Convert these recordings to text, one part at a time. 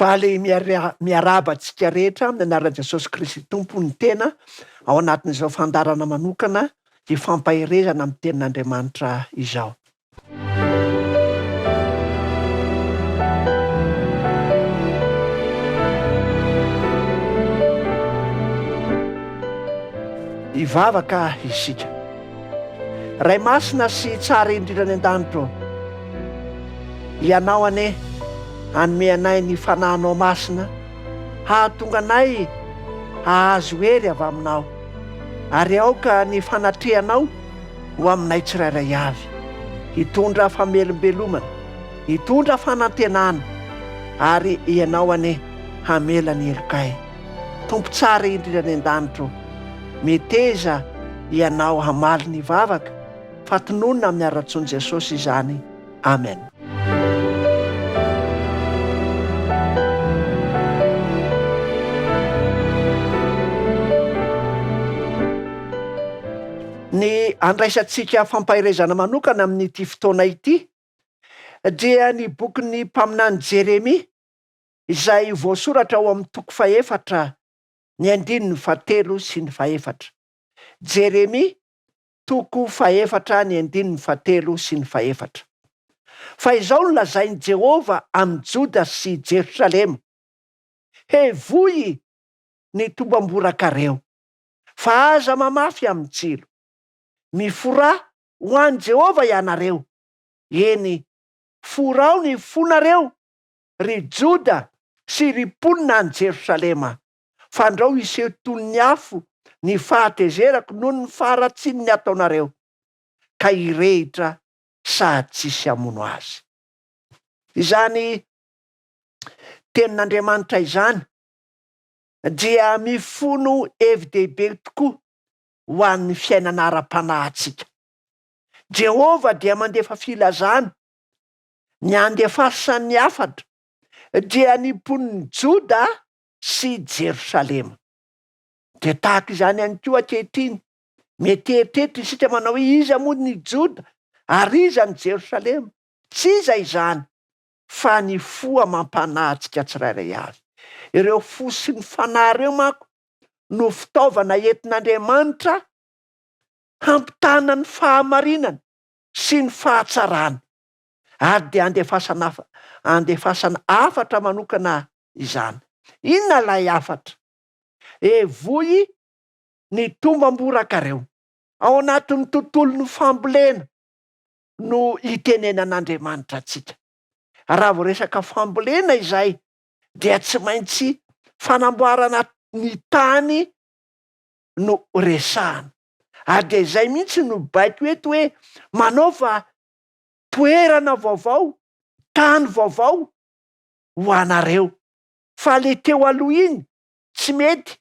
Faly miarahaba antsika rehetra amin'ny anaran'i Jesosy Kristy Tompo ny tena ao anatin'izao fandaharana manokana hifampaherezana amin'ny tenin'Andriamanitra izao. Hivavaka isika. Ray masina sy tsara indrindra any an-danitra ô, Ianao anie hanome anay ny Fanahinao Masina hahatonga anay hahazo hery avy Aminao, ary aoka ny fanatrehanao ho aminay tsirairay avy, hitondra famelombelomana, hitondra fanantenana, ary Ianao anie hamela ny helokay. Tompo tsara indrindra any an-danitra ô, meteza Ianao hamaly ny vavaka, fa tononina amin'ny aratsoan'i Jesosy izany. Amen. Ny andraisantsika fampaherezana manokana amin'ity fotoana ity dia ny bokin'ny mpaminany Jeremia izay voasoratra ao amin'ny toko fahefatra ny andininy fahatelo sy ny fahefatra. Jeremia toko fahefatra ny andininy fahatelo sy ny fahefatra. Fa izao no lazain'i Jehovah amin'i Joda sy Jerosalema, Hevoy ny tombam-borakareo, fa aza mamafy amin'ny tsilo. Miforà ho an'i Jehovah ianareo, eny, forao ny fonareo, ry Joda sy ry mponina any Jerosalema, fandrao hiseho toy ny afo ny fahatezerako noho ny faharatsian'ny ataonareo, ka hirehitra sady tsisy hamono azy. Izany tenin'Andriamanitra izany dia mifono hevi-dehibe tokoa ho an'ny fiainana ara-panahintsika. Jehovah dia mandefa filazana ny handefasany hafatra dia ny mponin'i Joda sy Jerosalema. Dia tahaka izany ihany koa ankehitriny, mety hieritreritra isika manao hoe iza moa ny Joda ary iza ny Jerosalema? Tsy iza izany fa ny fo amam-panahintsika tsirairay avy. Ireo fo sy ny fanahy ireo manko no fitaovana entin'Andriamanitra hampitana ny fahamarinana sy ny fahatsarany ary dia andefasana andefasana hafatra manokana izany. Inona ilay hafatra? Hevoy ny tombam-borakareo. Ao anatin'ny tontolon'ny fambolena no itenenan'Andriamanitra antsika. Raha vao resaka fambolena izay dia tsy maintsy fanamboarana ny tany no resahana. Ary dia izay mihitsy no baiko eto hoe manaova toerana vaovao, tany vaovao ho anareo. Fa le teo aloha iny tsy mety.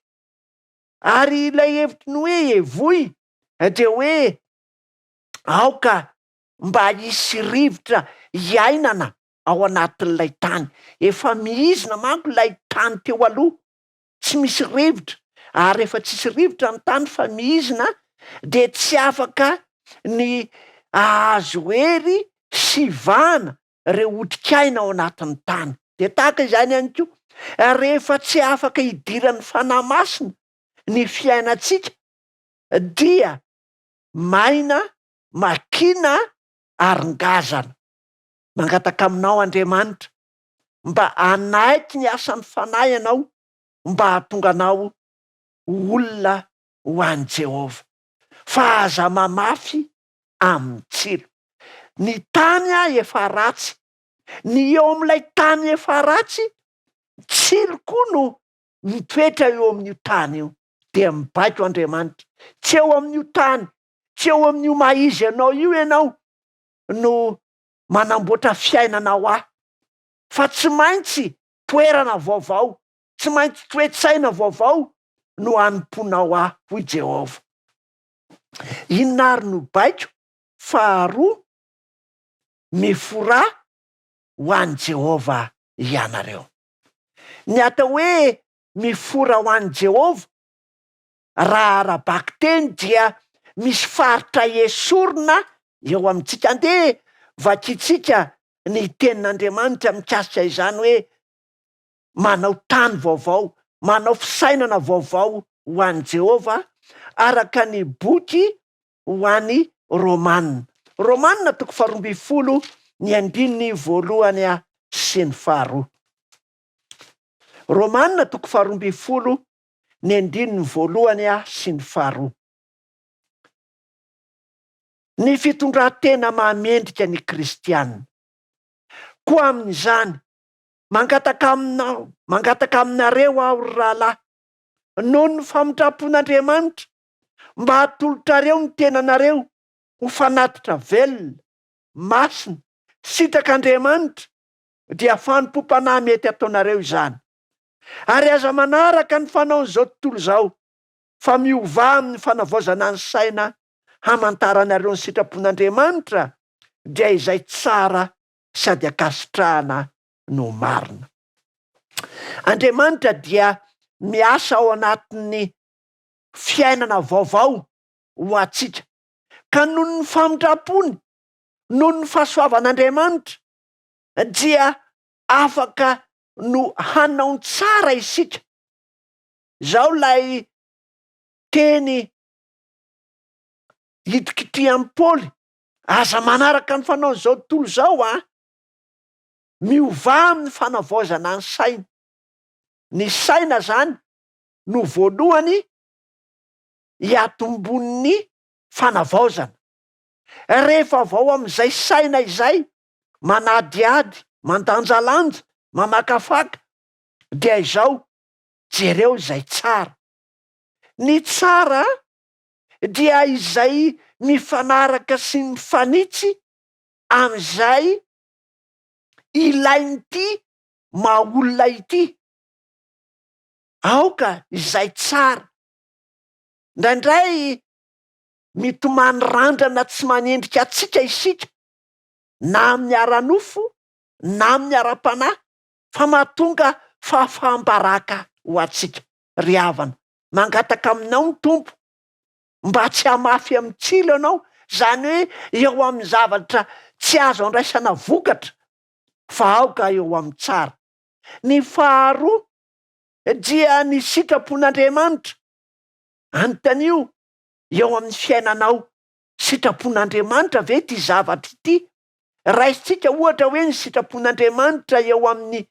Ary ilay hevitry ny hoe hevoy dia hoe aoka mba hisy rivotra hiainana ao anatin'ilay tany. Efa mihizina manko ilay tany teo aloha, tsy misy rivotra, ary rehefa tsisy rivotra ny tany fa mihizina dia tsy afaka ny hahazo hery sy vahana ireo otrikaina ao anatin'ny tany. Dia tahaka izany ihany koa, rehefa tsy afaka hidiran'ny Fanahy Masina ny fiainantsika dia maina, makina ary ngazana. Mangataka aminao Andriamanitra mba hanaiky ny asan'ny Fanahy ianao mba hahatonga anao ho olona ho an'i Jehovah. Fa aza mamafy amin'ny tsilo. Ny tany efa ratsy. Ny eo amin'ilay tany efa ratsy, tsilo koa no mitoetra eo amin'io tany io. Dia mibaiko Andriamanitra. Tsy eo amin'io tany, tsy eo amin'io maha izy anao io ianao no manamboatra fiainana ho ahy, fa tsy maintsy toerana vaovao, tsy maintsy toe-tsaina vaovao no hanompoanao ahy, hoy Jehovah. Inona àry no baiko faharoa? Miforà ho an'i Jehovah ianareo. Ny atao hoe mifora ho an'i Jehovah, raha ara-bakiteny dia misy faritra esorina eo amintsika. Andeha vakintsika ny Tenin'Andriamanitra mikasika izany hoe. manao tany vaovao, manao fisainana vaovao ho an'i Jehovah, araka ny boky ho an'ny Romana. Romana toko faharoambinifolo ny andininy voalohany sy ny faharoa. Romana toko faharoambinifolo ny andininy voalohany sy ny faharoa. Ny fitondran-tena mahamendrika ny kristiana. Koa amin'izany, mangataka aminao, mangataka aminareo aho ry rahalahy, noho ny famindram-pon'Andriamanitra, mba hatolotrareo ny tenanareo ho fanatitra velona, masina, sitrak'Andriamanitra, dia fanompoam-panahy mety ataonareo izany. Ary aza manaraka ny fanaon'izao tontolo izao, fa miovà amin'ny fanavaozana ny saina hamantaranareo ny sitrapon'Andriamanitra, dia izay tsara sady ankasitrahana no marina. Andriamanitra dia miasa ao anatin'ny fiainana vaovao ho antsika, ka noho ny famindram-pony, noho ny fahasoavan'Andriamanitra, dia afaka no hanao ny tsara isika. Izao ilay teny hitikitihan'i Paoly, aza manaraka ny fanaon'izao tontolo izao an! Miovà amin'ny fanavaozana ny saina. Ny saina izany no voalohany hiatombon'ny fanavaozana. Rehefa vao amin'izay saina izay, manadihady, mandanjalanja, mamakafaka, dia izao, jereo izay tsara. Ny tsara dia izay mifanaraka sy mifanitsy amin'izay ilain'ity maha olona ity. Aoka izay tsara. Indraindray mitomany randrana tsy manendrika antsika isika, na amin'ny ara-nofo na amin'ny ara-panahy, fa mahatonga fahafaham-baraka ho antsika. Ry havana, mangataka aminao ny Tompo mba tsy hamafy amin'ny tsilo ianao, izany hoe eo amin'ny zavatra tsy azo andraisana vokatra, fa aoka eo amin'ny tsara. Ny faharoa dia ny sitrapon'Andriamanitra. Anontanio eo amin'ny fiainanao, sitrapon'Andriamanitra ve ity zavatra ity? Raisintsika ohatra hoe ny sitrapon'Andriamanitra eo amin'ny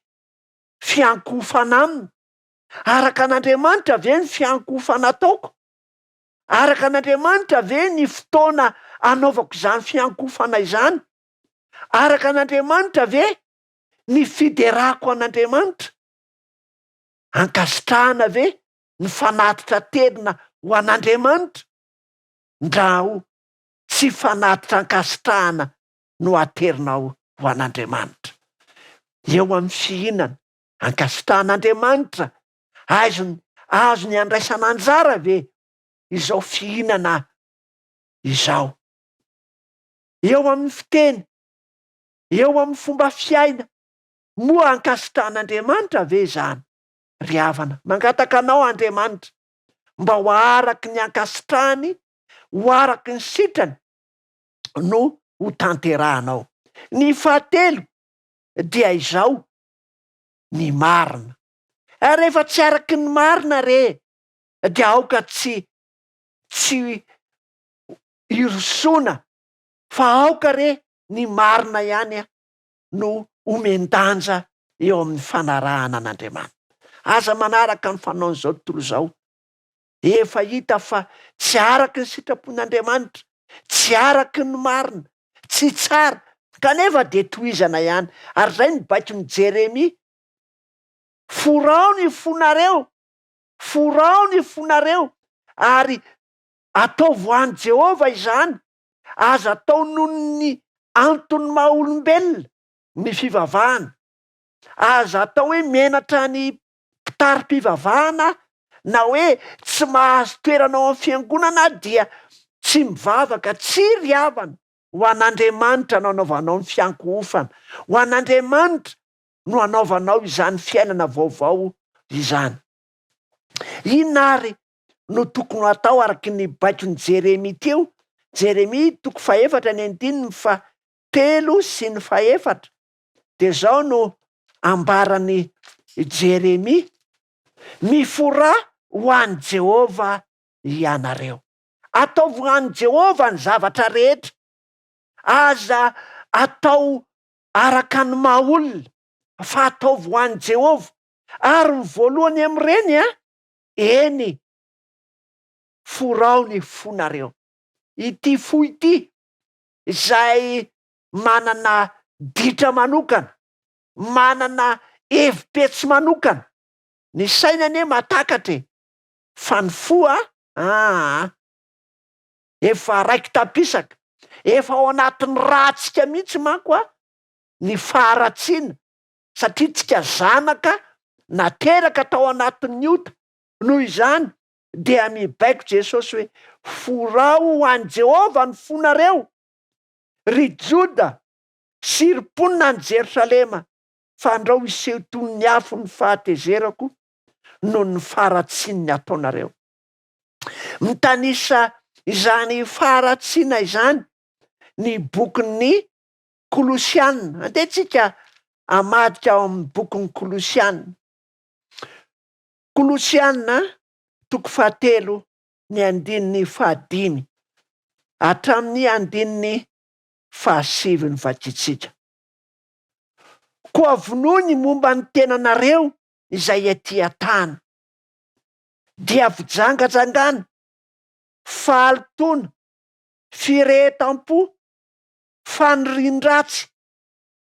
fiankohofana aminy. Araka an'Andriamanitra ve ny fiankohofana ataoko? Araka an'Andriamanitra ve ny fotoana anaovako izany fiankohofana izany? Araka an'Andriamanitra ve ny fiderako an'Andriamanitra? Ankasitrahana ve ny fanatitra aterina ho an'Andriamanitra? Ndrao tsy fanatitra ankasitrahana no aterinao ho an'Andriamanitra. Eo amin'ny fihinana, ankasitrahan'Andriamanitra, azony azony andraisana anjara ve izao fihinana izao? Eo amin'ny fiteny, eo amin'ny fomba fiaina, moa ankasitrahan'Andriamanitra ve izany? Ry havana, mangataka anao Andriamanitra mba ho araky ny ankasitrahany, ho araky ny sitrany no ho tanterahanao. Ny fahatelo dia izao, ny marina. Rehefa tsy araky ny marina re dia aoka tsy tsy hirosoana fa aoka re ny marina ihany no omen-danja eo amin'ny fanarahana an'Andriamanitra. Aza manaraka ny fanaon'izao tontolo izao. Efa hita fa tsy araky ny sitrapon'Andriamanitra, tsy araky ny marina, tsy tsara, kanefa dia tohizana ihany. Ary izay no baikon'i Jeremia, Forao ny fonareo, forao ny fonareo, ary ataovy ho an'i Jehovah izany, Aza atao noho ny antony maha olombelona ny fivavahana. Aza atao hoe menatra ny mpitari-pivavahana na hoe tsy mahazo toerana ao amin'ny fiangonana dia tsy mivavaka. Tsia ry havana, ho an'Andriamanitra no anaovanao ny fiankohofana. Ho an'Andriamanitra no anaovanao izany fiainana vaovao izany. Inona ary no tokony ho atao araka ny baikon'i Jeremia teo? Jeremia toko fahefatra ny andininy fahatelo sy ny fahefatra. Dia izao no ambarany Jeremia, Miforà ho an'i Jehovah ianareo. Ataovy ho an'i Jehovah ny zavatra rehetra. Aza atao araka ny maha olona, fa ataovy ho an'i Jehovah. Ary ny voalohany amin'ireny, an, eny, forao ny fonareo. Ity fo ity, izay manana ditra manokana, manana hevi-petsy manokana. Ny saina anie mahatakatra e, fa ny fo a, aa, efa raiki-tampisaka, efa ao anatin'ny ràntsika mihitsy manko a, ny faharatsiana, satria tsika zanaka nateraka tao anatin'ny ota, noho izany dia mibaiko Jesosy hoe, Forao ho an'i Jehovah ny fonareo, ry Joda sy ry mponina any Jerosalema, fandrao hiseho toy ny afo ny fahatezerako noho ny faharatsian'ny ataonareo. Mitanisa izany faharatsiana izany ny bokin'ny Kolosiana. Andeha tsika hamadika ao amin'ny bokin'ny Kolosiana. Kolosiana toko fahatelo ny andininy fahadimy hatramin'ny andininy fahasivy no vakintsika. Koa vonoy ny momba ny tenanareo izay ety an-tany, dia fijangajangana, fahalotoana, firehetam-po, fanirian-dratsy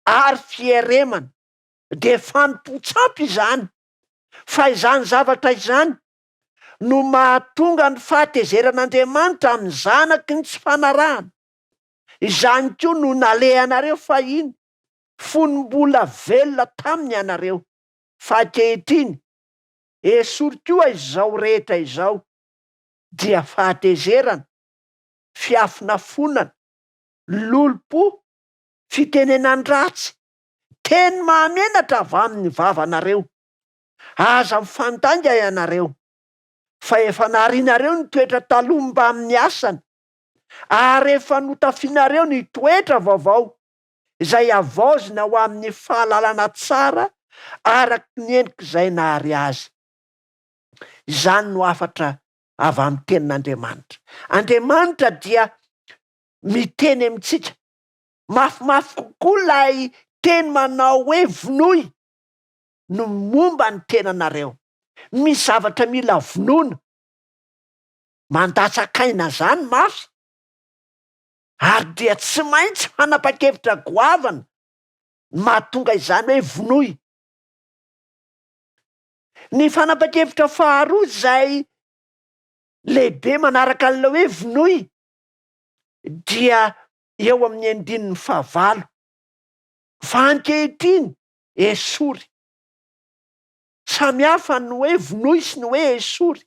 ary fieremana, dia fanompoan-tsampy izany, fa izany zavatra izany no mahatonga ny fahatezeran'Andriamanitra amin'ny zanaky ny tsy fanarahana. Izany koa no nalehanareo fahiny, fony mbola velona taminy ianareo. Fa ankehitriny, esory koa izao rehetra izao, dia fahatezerana, fiafonafonana, lolompo, fitenenan-dratsy, teny mahamenatra avy amin'ny vavanareo. Aza mifandainga ianareo, fa efa narianareo ny toetra taloha mbamin'ny asany, ary efa notafianareo ny toetra vaovao, izay havaozina ho amin'ny fahalalana tsara araka ny endrik'izay nahary azy. Izany no hafatra avy amin'ny Tenin'Andriamanitra. Andriamanitra dia miteny amintsika. Mafimafy kokoa ilay teny manao hoe vonoy no momba ny tenanareo. Misy zavatra mila vonoina. Mandatsak'aina izany mafy ary dia tsy maintsy hanapa-kevitra goavana ny mahatonga izany hoe vonoy. Ny fanapa-kevitra faharoa izay lehibe manaraka an'ilay hoe vonoy dia eo amin'ny andininy fahavalo, fa ankehitriny esory. Samy hafa ny hoe vonoy sy ny hoe esory.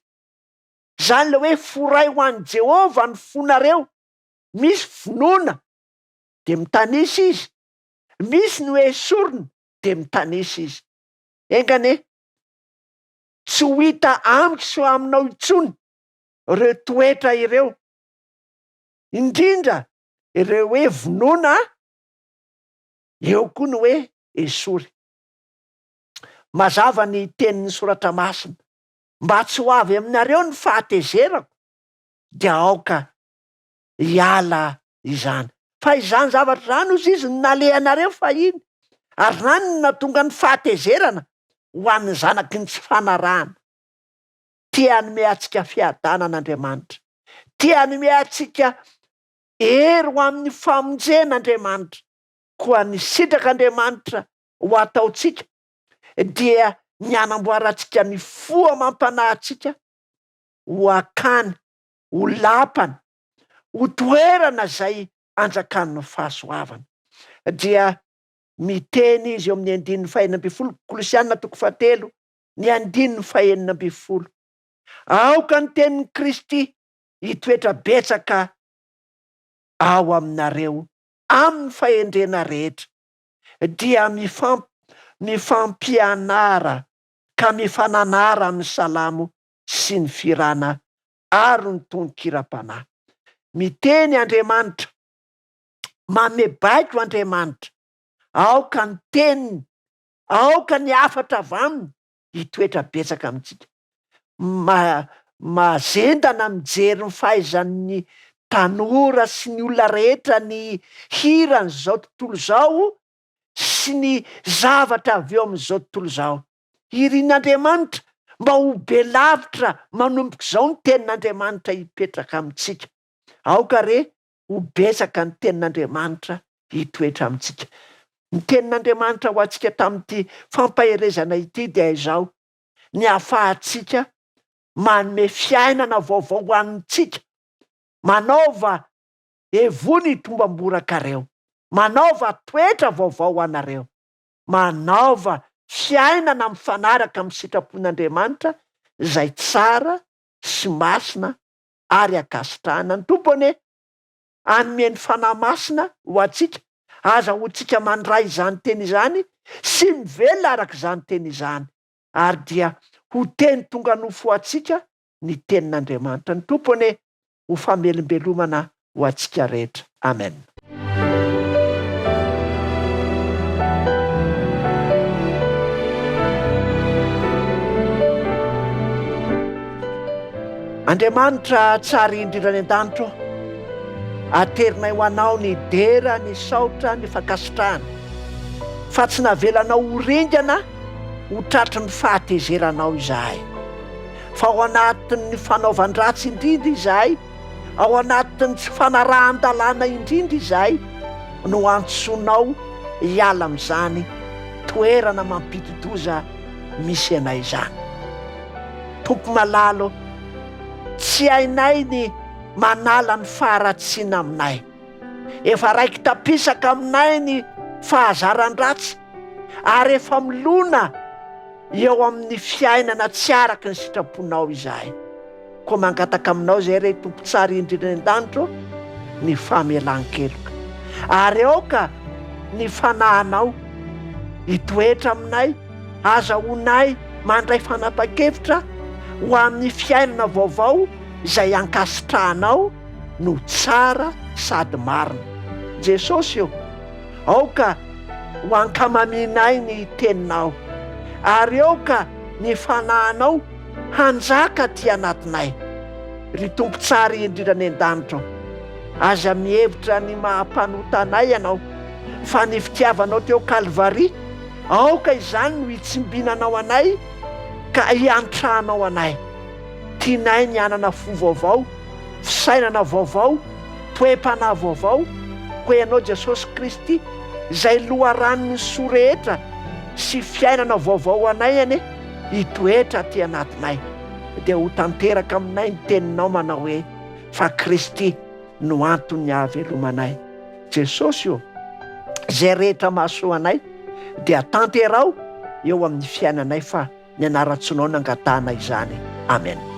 Izany ilay hoe foray ho an'i Jehovah ny fonareo. Misy vonoina dia mitanisa izy, misy ny hoe esorina dia mitanisa izy. Enga anie tsy ho hita amiko sy aminao intsony ireo toetra ireo, indrindra ireo hoe vonoina, eo koa ny hoe esory. Mazava ny tenin'ny Soratra Masina, mba tsy ho avy aminareo ny fahatezerako, dia aoka hiala izany. Fa izany zavatra izany, hozy izy, no nalehanareo fahiny, ary izany no nahatonga ny fahatezerana ho an'ny zanaky ny tsy fanarahana. Te hanome antsika fiadanana Andriamanitra. Te hanome antsika hery ho amin'ny famonjena Andriamanitra. Koa ny sitrak'Andriamanitra ho ataontsika dia ny hanamboarantsika ny fo amam-panahintsika ho akany, ho lapany, ho toerana izay anjakan'ny fahasoavana. Dia miteny izy eo amin'ny andininy fahenina ambin'ny folo, Kolosiana toko fahatelo, ny andininy fahenina ambin'ny folo. Aoka ny tenin'i Kristy hitoetra betsaka ao aminareo amin'ny fahendrena rehetra, dia mifampianara ka mifananara amin'ny salamo sy ny firana ary ny tononkiram-panahy. Miteny Andriamanitra, manome baiko Andriamanitra, aoka ny teniny. Aoka ny hafatra avy aminy hitoetra betsaka amintsika. Ma, mazendana mijery ny fahaizan'ny tanora sy ny olona rehetra ny hiran'izao tontolo izao sy ny zavatra avy eo amin'izao tontolo izao. Irin'Andriamanitra mba ho be lavitra manomboka izao ny tenin'Andriamanitra hipetraka amintsika. Aoka re ho betsaka ny tenin'Andriamanitra hitoetra amintsika. Ny tenin'Andriamanitra ho antsika tamin'ity fampaherezana ity dia izao, ny hahafahantsika manome fiainana vaovao ho antsika. Manaova hevoa ny tombam-borakareo. Manaova toetra vaovao ho anareo. Manaova fiainana mifanaraka amin'ny sitrapon'Andriamanitra izay tsara sy masina ary ankasitrahana. Ny Tompo anie hanome ny Fanahy Masina ho antsika, azahoantsika mandray izany teny izany sy mivelona araka izany teny izany, ary dia ho teny tonga nofo ho antsika ny tenin'Andriamanitra. Ny Tompo anie ho famelombelomana ho antsika rehetra. Amen. Andriamanitra tsara indrindra any an-danitra ô, aterinay ho Anao ny dera, ny saotra, ny fankasitrahana, fa tsy navelanao ho ringana ho tratry ny fahatezeranao izahay. Fa ao anatin'ny fanaovan-dratsy indrindra izahay, ao anatin'ny tsy fanarahan-dalàna indrindra izahay no antsoinao hiala amin'izany toerana mampidi-doza misy anay izany. Tompo malala ô, tsy hainay ny manala ny faharatsiana aminay. Efa raiki-tapisaka aminay ny fahazaran-dratsy ary efa milona eo amin'ny fiainana tsy araka ny sitraponao izahay. Koa mangataka aminao izay re Tompo tsara indrindra any an-danitra ô, ny famelan-keloka. Ary aoka ny fanahinao hitoetra aminay, azahoanay mandray fanapa-kevitra ho amin'ny fiainana vaovao izay ankasitrahanao no tsara sady marina. Jesosy ô, aoka ho ankamamianay ny teninao, ary aoka ny fanahinao hanjaka aty anatinay. Ry Tompo tsara indrindra any an-danitra ô, aza mihevitra ny maha-mpanota anay Ianao, fa ny fitiavanao teo Kalvary, aoka izany no hitsimbinanao anay ka hiantranao anay. Tianay ny hanana fo vaovao, fisainana vaovao, toe-panahy vaovao, koa Ianao Jesosy Kristy, izay loharanon'ny soa rehetra sy fiainana vaovao ho anay anie, hitoetra aty anatinay, dia ho tanteraka aminay ny teninao manao hoe, Fa Kristy no anton'ny hahavelomanay. Jesosy ô, izay rehetra mahasoa anay dia tanteraho eo amin'ny fiainanay fa ny anaran-tsonao nangatahana izany. Amen.